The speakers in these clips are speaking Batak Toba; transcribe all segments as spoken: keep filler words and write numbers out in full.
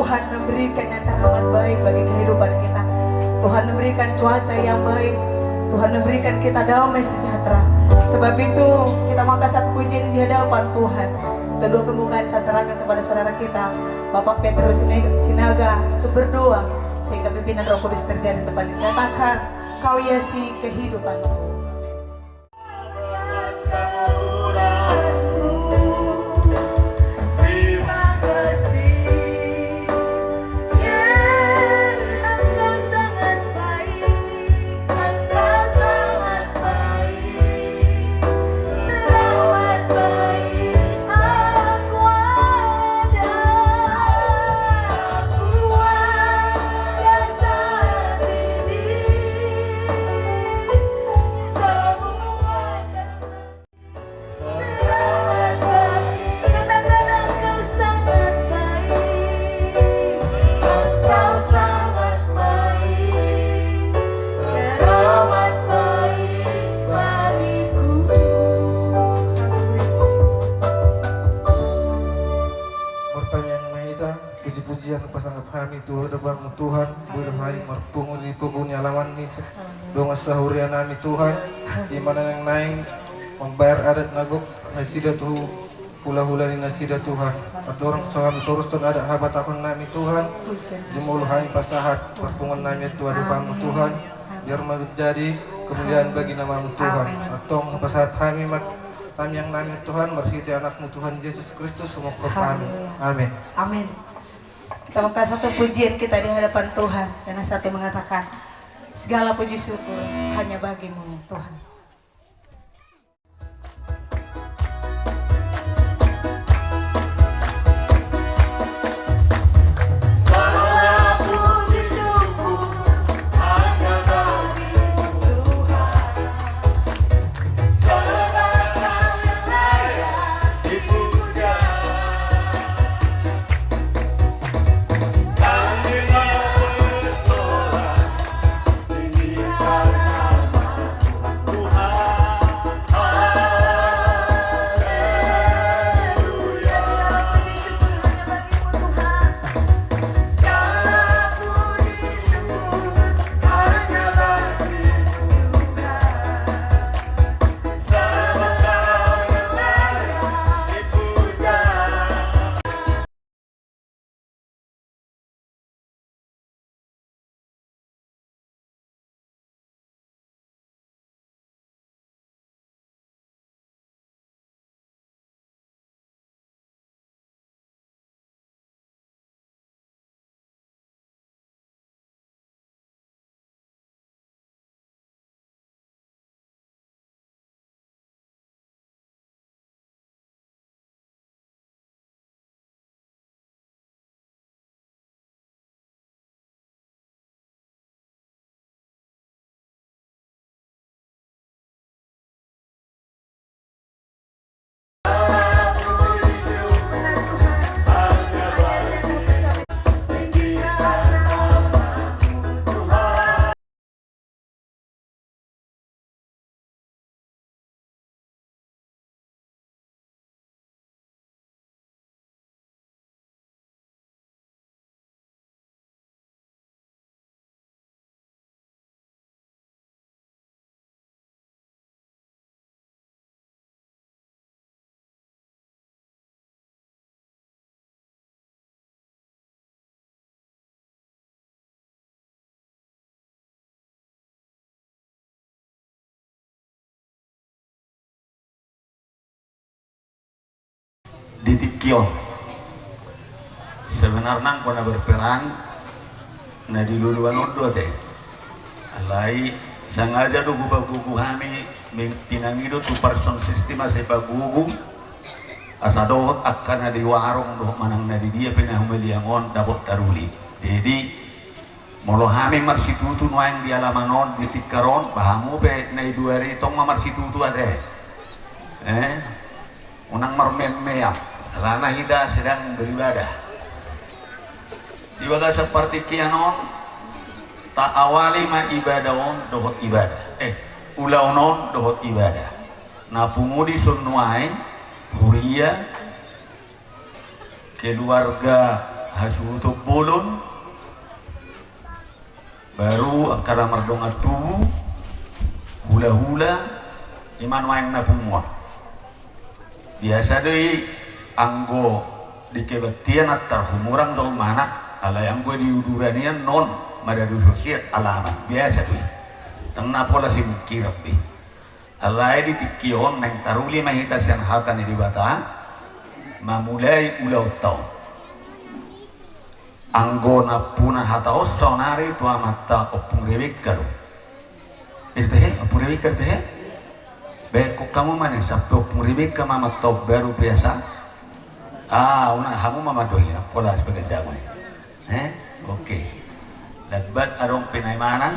Tuhan memberikan yang teramat baik bagi kehidupan kita. Tuhan memberikan cuaca yang baik. Tuhan memberikan kita damai sejahtera. Sebab itu, kita mengangkat satu pujian di hadapan Tuhan. Untuk doa pembukaan, saya serahkan kepada saudara kita, Bapak Petrus Sine-, Sinaga, untuk berdoa sehingga pimpinan Roh Kudus terjadi, tempat dikatakan, "Kau hiasi kehidupanku." Martangiang ma hita, puji-pujian pasangaphon hami tu hadapanMu Tuhan, boi do hami marpungu di pogu ni alamanMi, dongan sahurianami Tuhan, i ma na naeng mambahen adat na gok nasida tu hula-hula ni nasida Tuhan. Andorang so hami torushon adat habatahonnami Tuhan, jumolo hami pasahat parpunguannami tu hadapanMu Tuhan, biar ma jadi kemuliaan bagi namaMu Tuhan. Antong hupasahat hami ma tangiangnami Tuhan, marhite AnakMu Tuhan Jesus Kristus, sumongkop hami. Amin. Amin. Kita angkat satu pujian kita di hadapan Tuhan dengan satu mengatakan, segala puji syukur hanya bagi-Mu, Tuhan. Di tingki on. Sebenarna angka na berperan na di loloan on do ate. Alai sengaja do hupagogo hami, pinangido tu parson sistim asa ipagogo, asa dohot angka na di warung dohot manang na di dia pe na humaliang on dapot taruli. Jadi, molo hami marsitutu nuaeng di alaman on, di tikar on, ba hamu pe na di luar i tong ma marsitutu ate. Eh? Unang marmeam-meam, alana hita sedang beribadah. Di bagasan partingkian on, taawali ma ibadah on dohot ibadah. Eh, ulaon on dohot ibadah. Na pungu dison nuaeng, huria, keluarga hasuhuton bolon, baru angka na mardongan tubu, hulahula, ima nuaeng na punguan. Biasa do i anggo di kebaktian antar humurang jolmana, alai anggo di uduran i annon, mada do so siat alaman, biasa do i. Ndang na pola simungkiran be. Alai di tingki on naeng taruli ma hita sian hata ni Debata mamulai ulaonta on. Anggo nampuna hata on saonari tu amanta Ompung Rebeka do. Ida tehe, Ompung Rebeka ida tehe? Baen hamu ma ni sampe Ompung Rebeka ma amanta on baru biasa. Ah, unang, hamu ma mandok i, pola sebagai jago ni. Eh, oke. Lambat adong pinaimanan.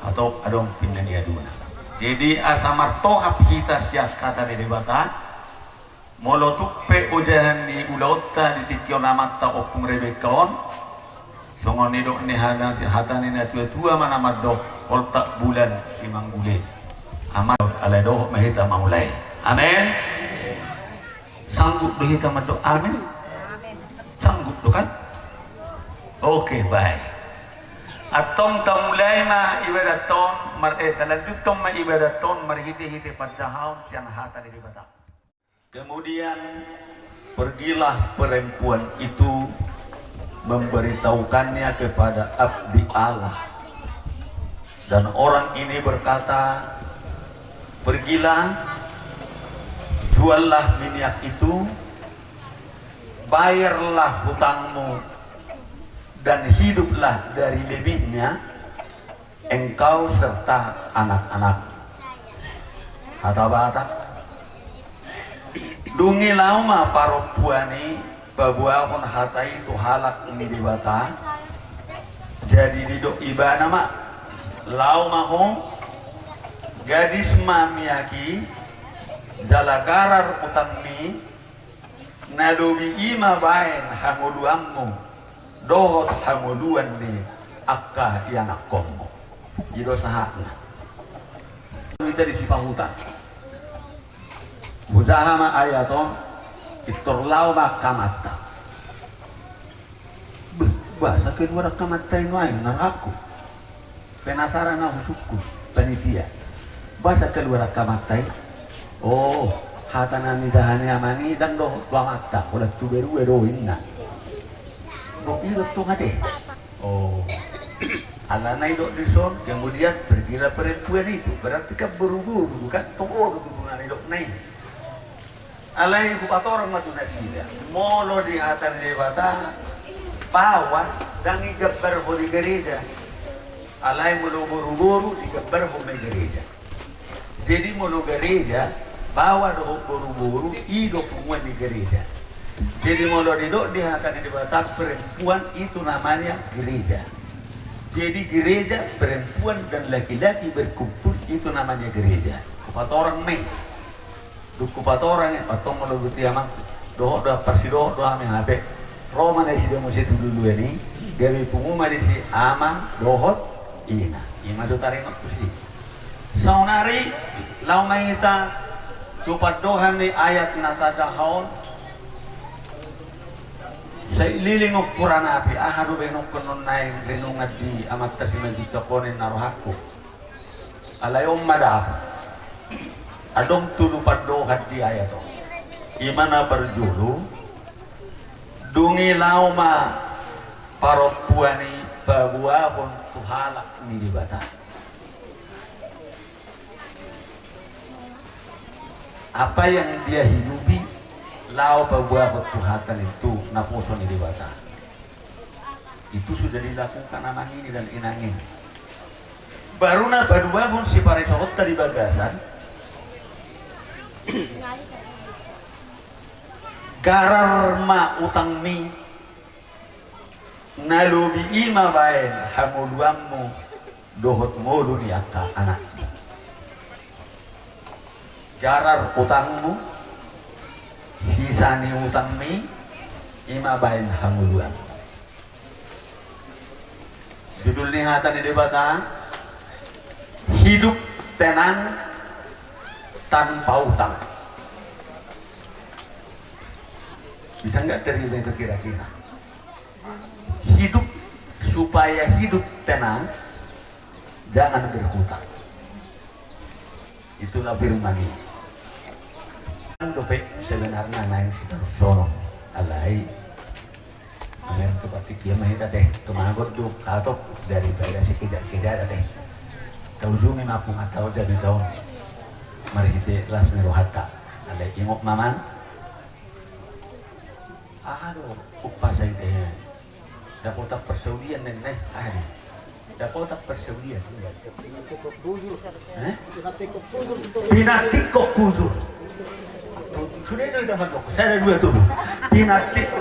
Atau adong pinda ni aduna. Jadi asa martohap hita sian hata ni Debata, molo tung pe ojahan ni ulaonta di tingki on amanta Ompung Rebeka on, songon nidok ni hata, hata ni natuatua ma na mandok, poltak bulan simanggule. Aman, alai dohot ma hita mamulai. Amen. Sanggup do hita mandok amin? Sanggup do kan? Oke, baik. Antong tamulai ma ibadatta on, mar-, eh, talanjuthon ma ibadatta on marhitehite panjahaon sian hata ni Debata. Kemudian pergilah perempuan itu memberitahukannya kepada abdi Allah. Dan orang ini berkata, "Pergilah, juallah minyak itu, bayarlah hutangmu, dan hiduplah dari lebihnya, engkau serta anak-anakmu." Hata Batak. Dung i laho ma parompuan i paboahon hata i tu halak ni Debata. Jadi didok ibana ma, "Laho ma ho, gadis ma minyak i, jala garar utangmi, na lobi i ma baen hangoluanmu dohot hangoluan ni angka ianakkonmu." I do sahatna. Hita disi pahuta. Hujaha ma ayat on, pintor laho ma angka amanta. Beh, boasa keluar angka amanta i nuaeng, na rohangku. Penasaran au, husungkun panitia. Boasa keluar angka amanta i? Oh, hata na nijaha ni amang i ndang dohot tu amanta, holan tu berua do ninna. Boasa i do tong ate. Oh. Alana i didok dison, kemudian pergilah perempuan itu, berarti kan boruboru, kan tong olo tutu na nidokna i. Alai hupatorang ma tu nasida, molo di hata ni Debata, baoa ndang digambarhon di gareja. Alai molo boruboru digambarhon ma di gareja. Jadi molo gareja, baoa dohot boruboru, i do punguan ni gareja. Jadi molo didok di hata ni Debata, perempuan itu namanya gereja. Jadi gereja, perempuan dan laki-laki berkumpul, itu namanya gereja. Hupatorang ma i. Dung hupatorang i, antong molo botima, dohot do, parsidohot do hami hape. Ro ma nasida muse tu luluan i, gabe pungu ma disi ama dohot ina. I ma do taringot tusi. Saonari, laho ma hita tu pandohan ni ayat na tajaha on. Sai leleng on hurang api, aha do baenonku nuaeng renungan di amanta Simanjuntak on, ninna rohangku. Alai on ma dapot. Adong tolu pandohan di ayat on. I ma na parjolo, dung i laho ma parompuan i paboahon tu halak ni Debata. Apa yang dia hidupi, laho paboahon tu hata ni, tu naposo ni Debata. Itu sudah dilakukan amang ini dan inang ini. Baru na paduahon siparesohonta di bagasan, garar ma utangmi, na lobi i ma baen hangoluanmu dohot ngolu ni angka anakmu. Garar utangmu, sisa ni utangmi, i ma baen hangoluan. Judul ni hata ni Debata, hidup tenang tanpa utang. Bisa nggak terima itu kira-kira? Hidup, supaya hidup tenang, jangan berhutang. Itulah firman i. Dope sebenarna naeng sitarushon on, alai mamereng tu partingkian ma hita, ate. Tumagon do hatop daripada sikejar-kejar, ate. Taujungi ma punguanta on jamita on marhite las ni rohanta. Alai ingot ma amang. Aha do umpasa i, ate? Dapotan parsaulian ninna i, aha do? Dapotan parsaulian. Hah? Pinantikhon hujur. Tu, sude do hita mandok, sada dua tolu. Pinantik-,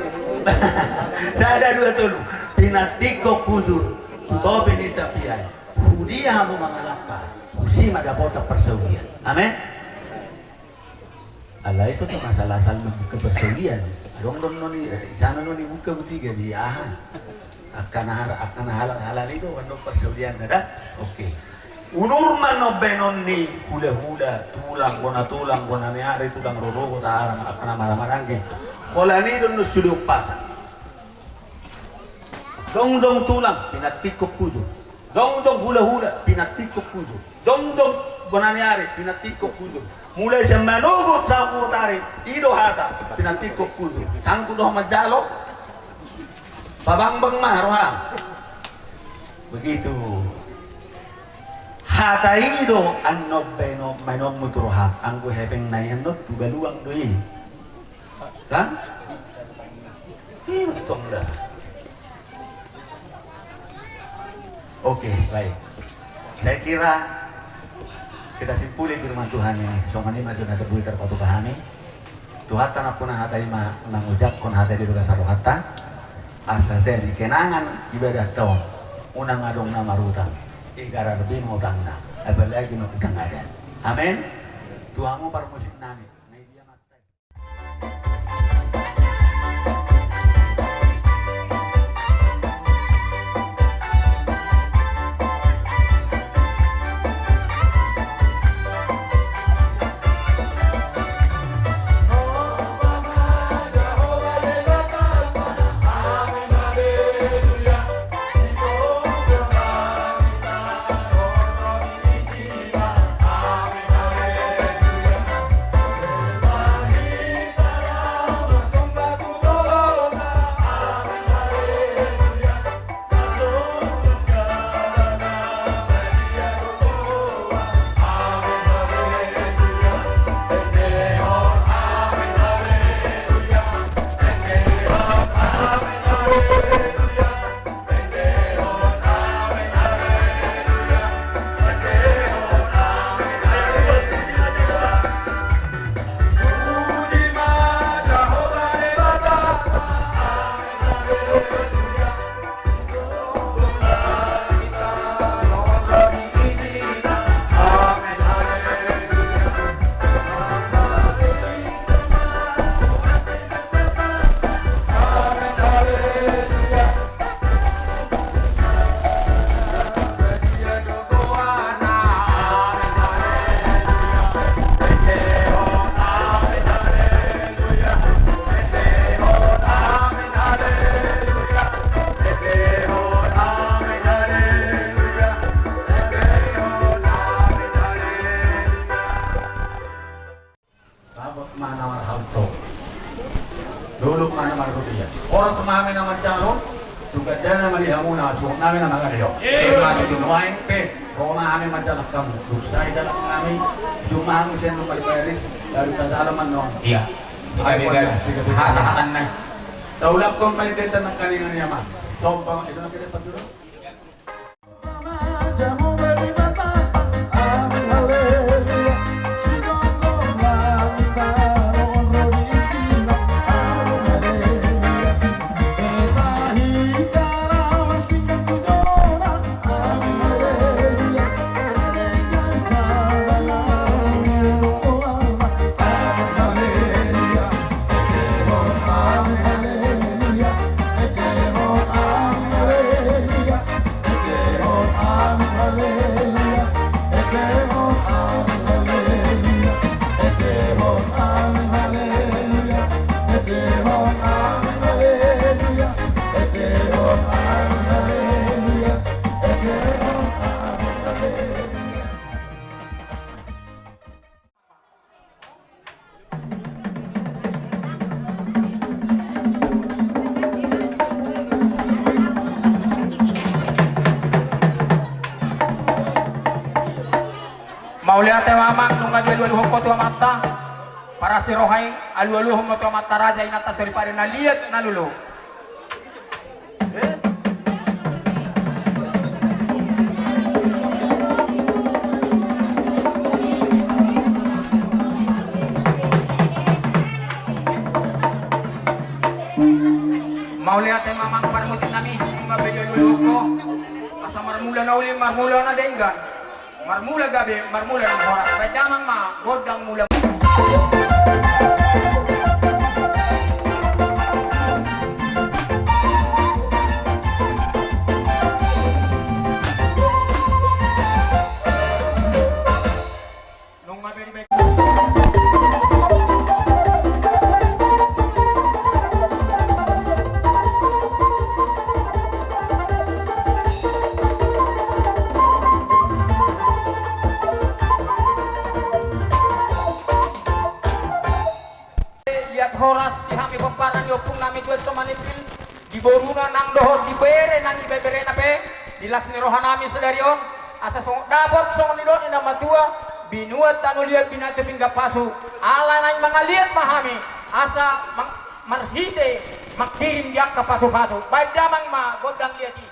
sada dua tolu. Pinantikhon hujur tu topi ni tapian. Hudia hamu mangalangka, husi ma dapotan parsaulian. Amen. Alai so tung asal-asal mambuka parsaulian. Adong do annon i, eh, di sana annon i buka botiga di aha. Angka na har-, angka na halal-halal i do annon parsaulianna da. Oke. Unur ma annon baenon ni hula-hula, tulang, bona tulang, bona ni ari, tulang rorobot, arang, angka na marhaha maranggi. Holan i do annon sude umpasa. Jongjong tulang, pinantikhon hujur. Jongjong hula-hula, pinantikhon hujur. Jongjong bona ni ari, pinantikhon hujur. Mulai sian manogot sahat tu botari, i do hata, pinantikhon hujur. Sanggup do ho manjalo? Pabangbang ma roham. Begitu. Hata i do annon baenon, baenonmu tu roham. Anggo hepeng na i annon tu baluang do i. Kan? Ih, untung dah. Oke, baik. Saya kira kita simpuli firman Tuhan ini. Songon i ma jo na tubu i tarpatupa hami. Tuhanta nampuna hata i ma mangujakhon hata i di bagasan rohanta. Asa jadi kenangan ibadahta on. Unang adong na marutang. Igararbi ma utangna. Apalagi ma utang adat. Amen. Tu hamu parmusik nami. Dapot ma na marhalto. Dolok ma na marrupia. Horas ma hami na manjalo. Tu gandana ma di hamuna, suhut nami na mangalehon. Ima di nuaeng pe ro ma hami manjalang hamu. Dung sai jalang hami, isuk ma hamu sian Lumban Paris. Baru tajalo ma annon. Iya. Sigabe, sigabe. Sahatan na. Taulakhon ma ende tanang kaningan i ma. Sombang itu na kita pandulu. Mauliate ma amang, nunga dialualuhon ho tu Amanta. Parasi roha i, alualuhon ma tu Amanta raja, inanta soripada na liat na lolo. Mauliate ma amang parmusik nami, nunga pe dialualuhon ho. Asa marmula na uli, marmula na denggan. Marmula gabe, marmula na horas. Baen damang ma gondang mula. Nunga pe dibaen. Liat horas di hami pomparan ni ompung nami Tuan Somanimpil, di boruna nang dohot di bere nang di beberena pe, di las ni roha nami sadari on, asa songon dapot songon nidok ni na matua, binuat tano liat, binatu pinggan pasu, ala naeng mangaliat ma hami, asa mang-, marhite mangkirim di angka pasupasu, baen damang ma gondang liat i.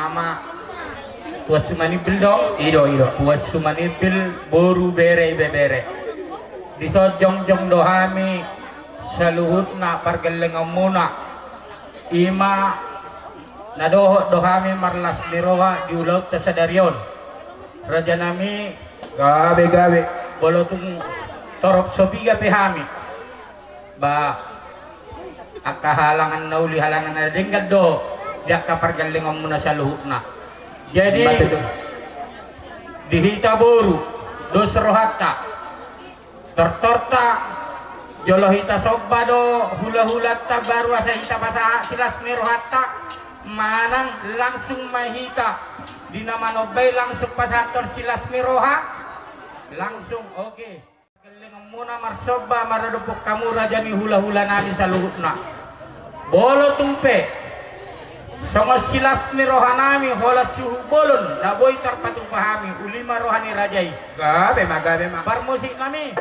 Ama, Tuan Sumanimbil dong? Ido, ido. Tuan Sumanimbil, boru, bere, ibebere. Dison jongjong do hami saluhutna pargellengonmuna. Ima na dohot do hami marlas ni roha di ulaonta sadari on. Rajanami. Gabe, gabe. Molo tung torop so piga pe hami, ba angka halangan na uli, halangan na denggan do di angka pargellengonmuna saluhutna. Jadi, di hita boru, dos rohanta, tortorta, jolo hita somba do hulahulanta, baru asa hita pasahat silas ni rohanta. Manang langsung ma hita di na manomba i langsung pasahathon silas ni roha. Langsung, oke. Gellengonmuna marsomba maradophon hamu raja ni hulahulanami saluhutna. Molo tung pe songon silas ni rohanami holan suhut bolon na boi tarpatupa hami, uli ma roha ni raja i. Gabe ma, gabe ma. Parmusiknami.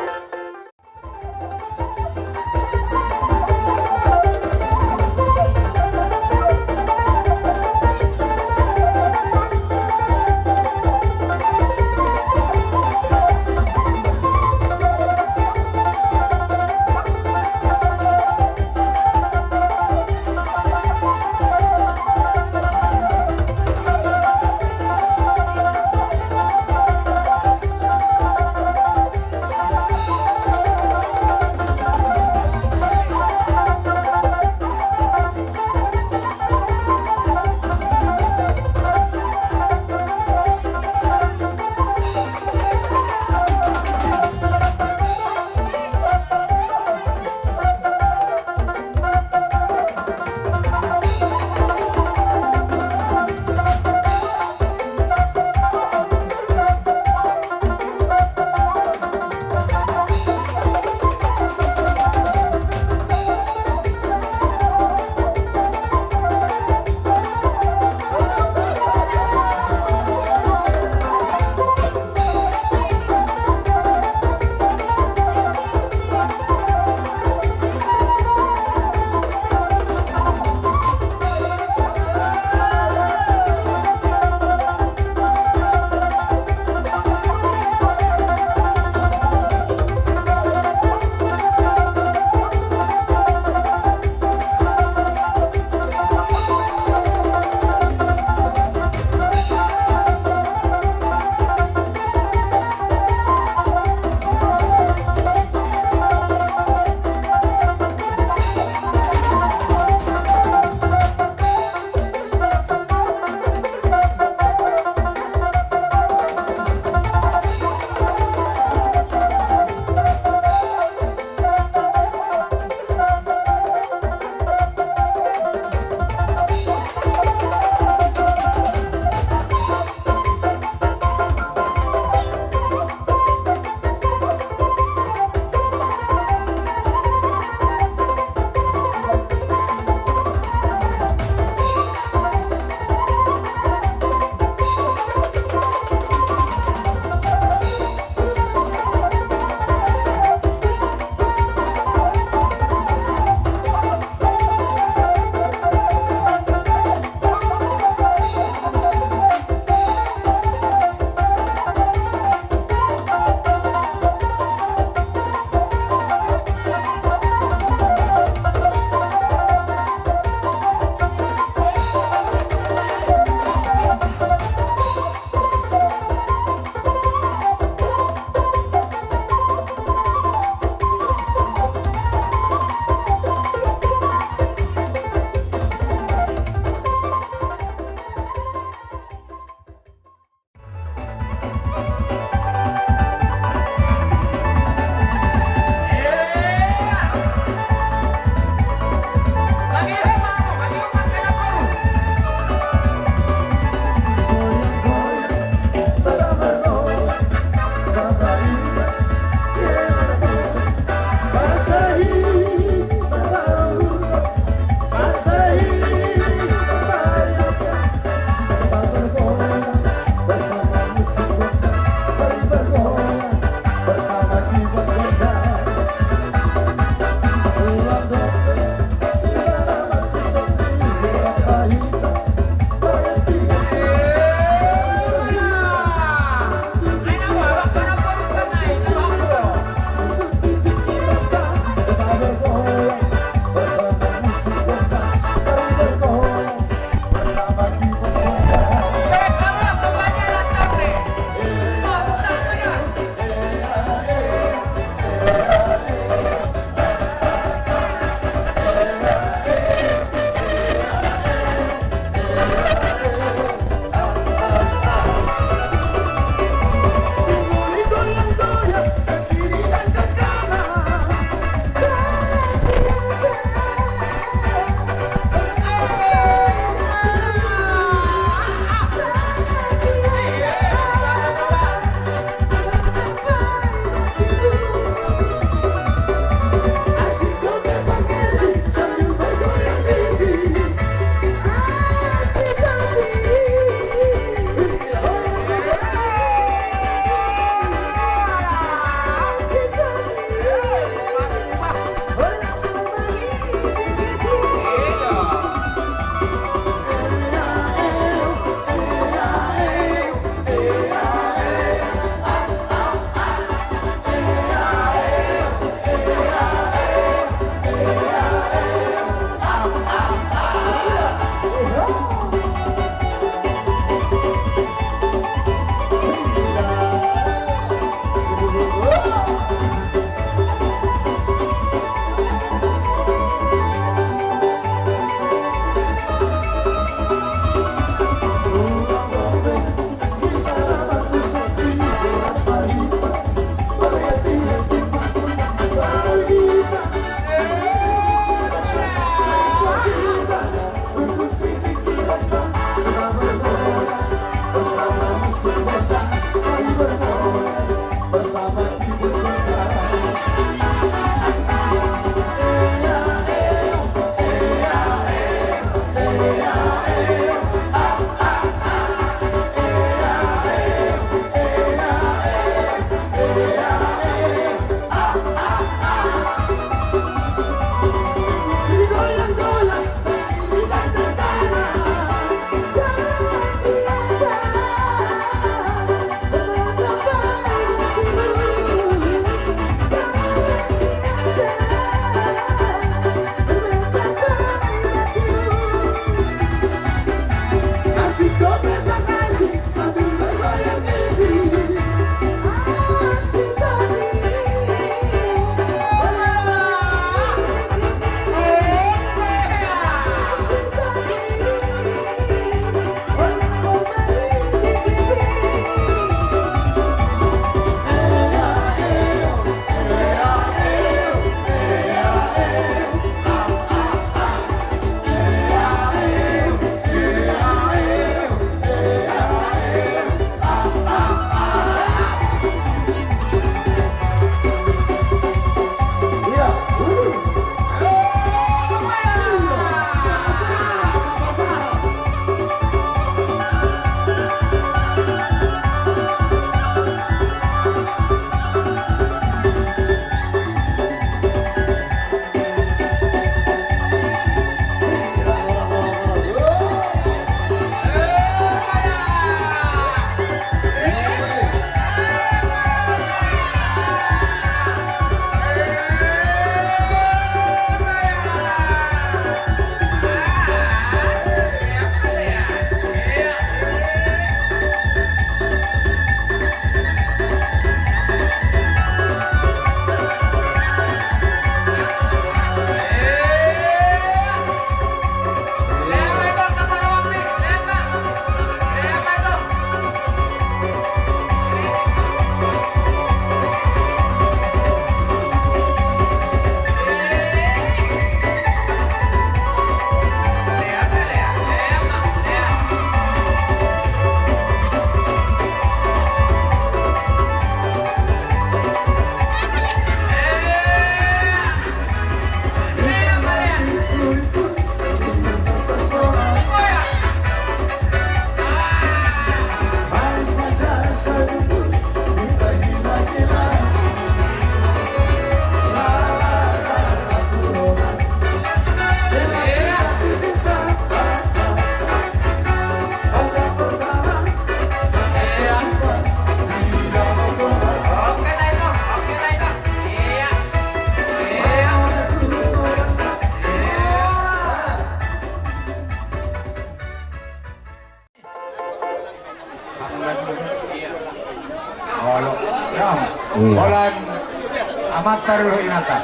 Tarlumobi inanta,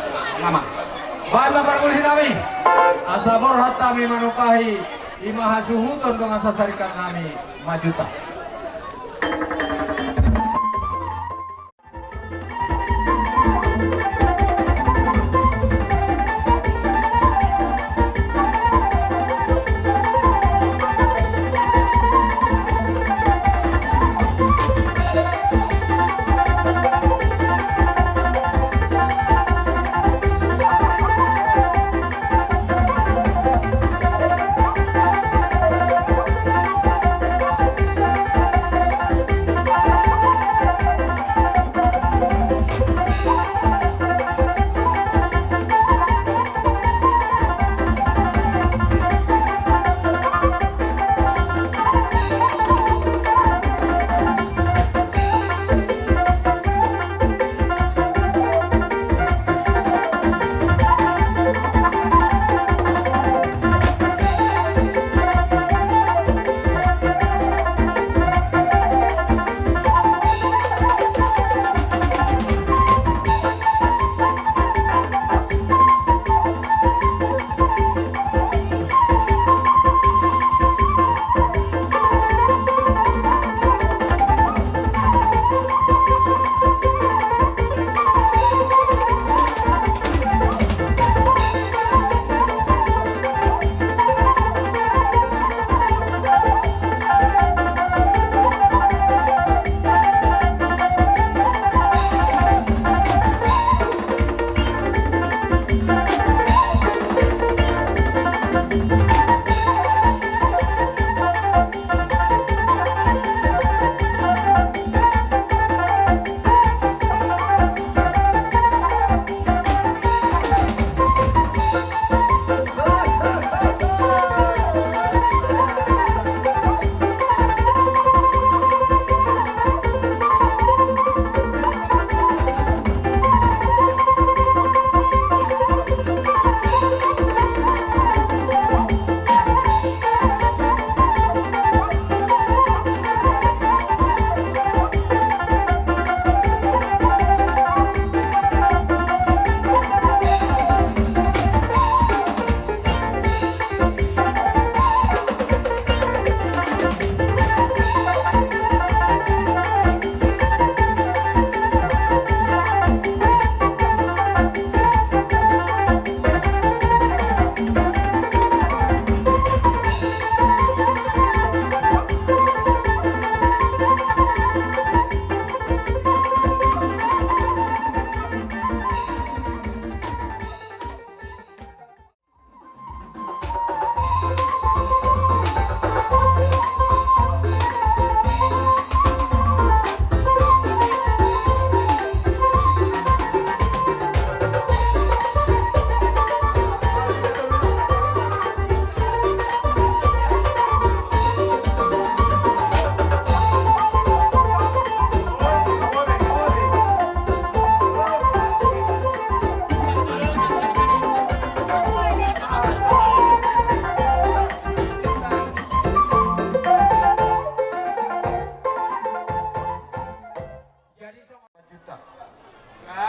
amang. Baen ma parmusi nami. Asa borhat hami manumpahi, i ma hasuhuton dongan sasarikat nami Majuta.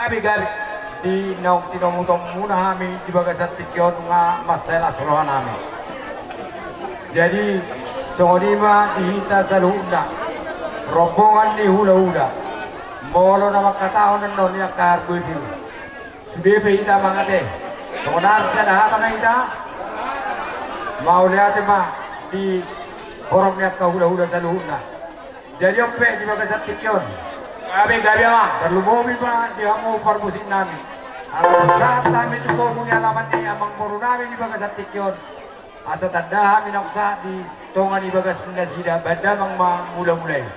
Gabe, gabe. Di naung tinomutomuna hami di bagasan tingki on nga mansai las rohanami. Jadi, songon i ma di hita saluhutna, rombongan ni hulahula. Molo na mangkatahon annon i angka harbue piu, sude pe hita mangate. Songon na sian hata ma hita. Mauliate ma di horong ni angka hulahula saluhutna. Jadi on pe di bagasan tingki on. Gabe, gabe, amang. Tarlumobi ma di hamu parmusiknami. Ala sahat hami tu pogu ni alaman ni amangborunami di bagasan tingki on. Asa tanda hami naung sahat di tonga ni bagas ni nasida, baen damang ma mulamula i.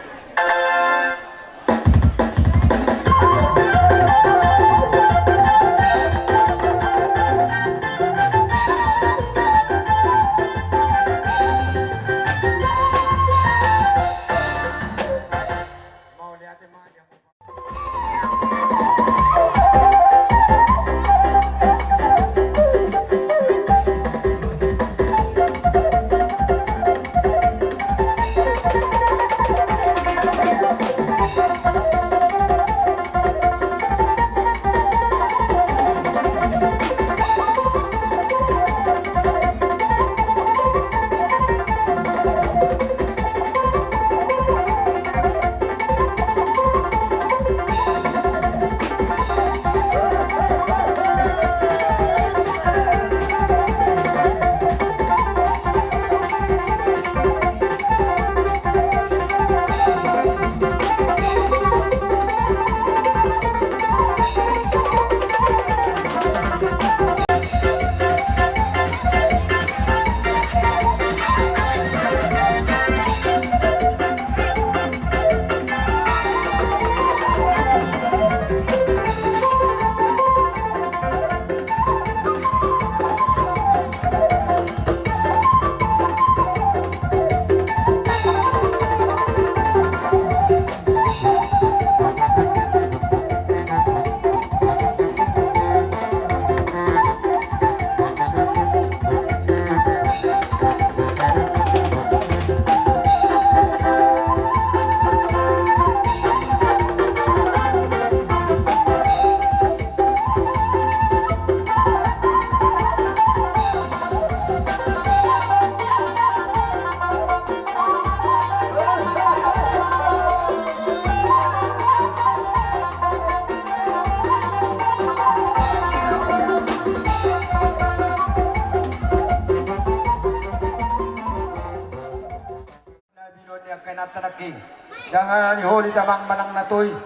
Dang na holi, damang manang na tois.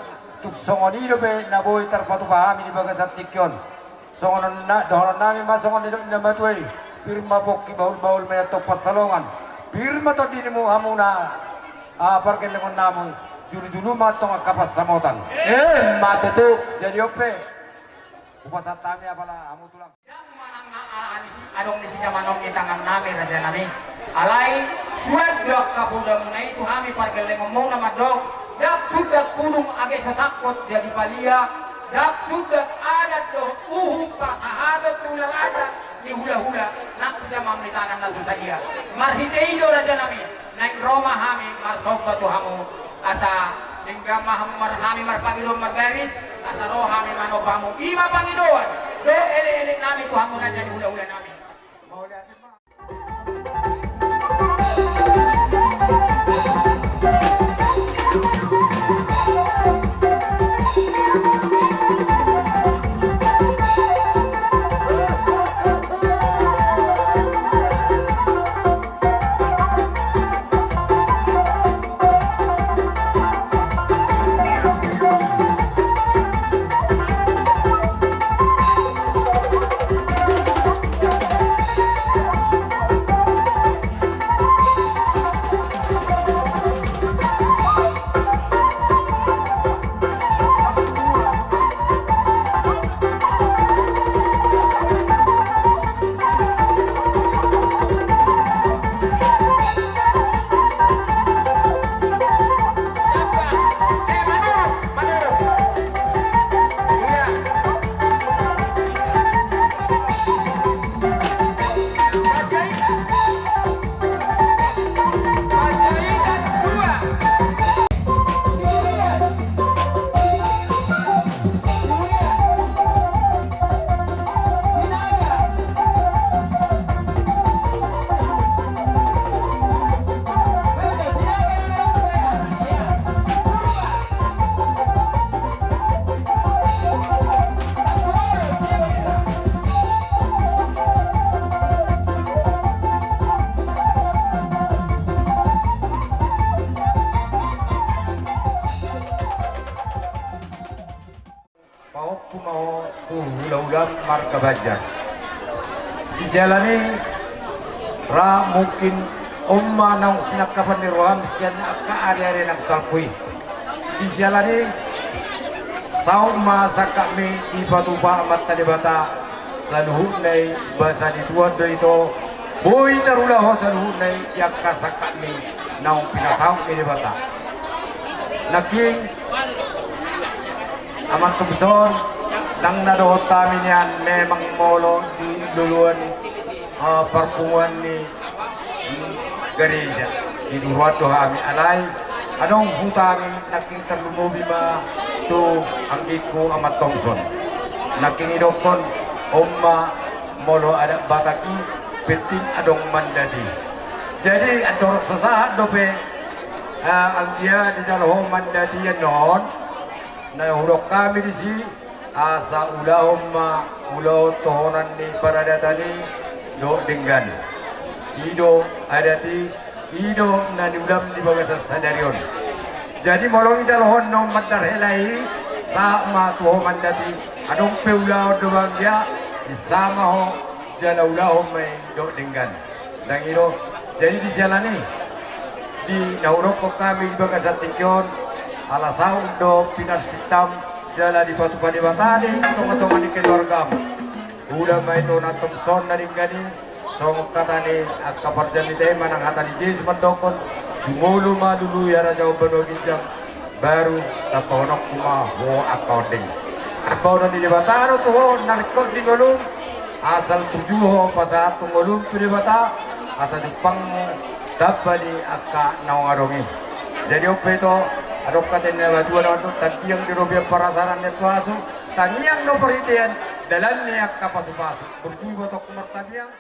Tung songon i dope na boi tarpatupa hami di bagasan tingki on. Songon na dohonon nami ma songon nidok ni na matua i: Pir ma pongki, bahulbahul ma i antong pansalongan. Pir ma tondimuna, hamuna pargellengon nami. Julujulu ma antong angka pansamotan. Emma tutu. Jadi on pe, hupasahat hami apala hamu tulang. Dang manang na alani adong ni sijaman on di tangan nami, raja nami. Alai suan do angka poda muna i tu hami pargellengon muna mandok: Dang sundat pudung age so sangkot jadi palia, dang sundat adat dohot uhum pasahaton tu hulahula, ni hulahula nang sijaman on di tangan na so sadia. Marhite i do, raja nami, naeng ro ma hami marsomba tu hamu, asa denggan ma hamu mar-, hami marpangidoan marbaris, asa ro hami manomba hamu. I ma pangidoan dohot elekelek nami tu hamu, raja ni hulahula nami. Pahompu ma ho tu hulahula marga Banjar. Di siala ni i, ra mungkin on ma naung sinangkapan ni roham sian angka ariari nang salpu i. Di siala ni i, saut ma sangkapmi dipatupa Amanta Debata saluhutna i, basa ni Tuhan do ito, boi tarula ho saluhutna i di angka sangkapmi naung pinasaut ni Debata. Nangkin, Amang Thomson, nang na dohot hami nian memang molo di loloan, eh, parpunguan ni, mm, gareja, di Turuan do hami, alai adong hutami nangkin, tarlumobi ma tu anggingku Amang Thomson. Nangkin idokkon, on ma molo adat Batak i, penting adong mandat i. Jadi andorang so sahat dope, eh, anggia dijalo ho mandat i annon, na hudok hami disi, asa ulahon ma ulaon tohonan ni paradatan i dohot denggan. I do adat i, i do na niulam di bagasan sadari on. Jadi molo dijalo ho annon mandat hela i, sahat ma tu ho mandat i, adong pe ulaon do ba anggia, i sama ho jala ulahon ma i dohot denggan. Ndang i do. Jadi di siala ni i, di na hudokkon hami di bagasan tingki on, ala saut do pinarsintam jala dipatupa Debata di tongatonga ni keluargam. Ula ma ito na Thomson na denggan i, songon hata ni angka parjamita i manang hata ni Jesus mandokkon: Jumolo ma lului harajaon banua ginjang, baru tambahononku ma ho angka ondeng. Ambaonon ni Debata do tu ho na ringkot di ngolum, asal burju ho pasahathon ngolum tu Debata, asa jumpangmu tamba di angka naung adong i. Jadi on pe ito, adong hata ni na matua na mandok: Tangiang di robean parasaran, nian tu asu, tangiang do parhitean dalan ni angka pasupasu. Burju ibotongku martangiang.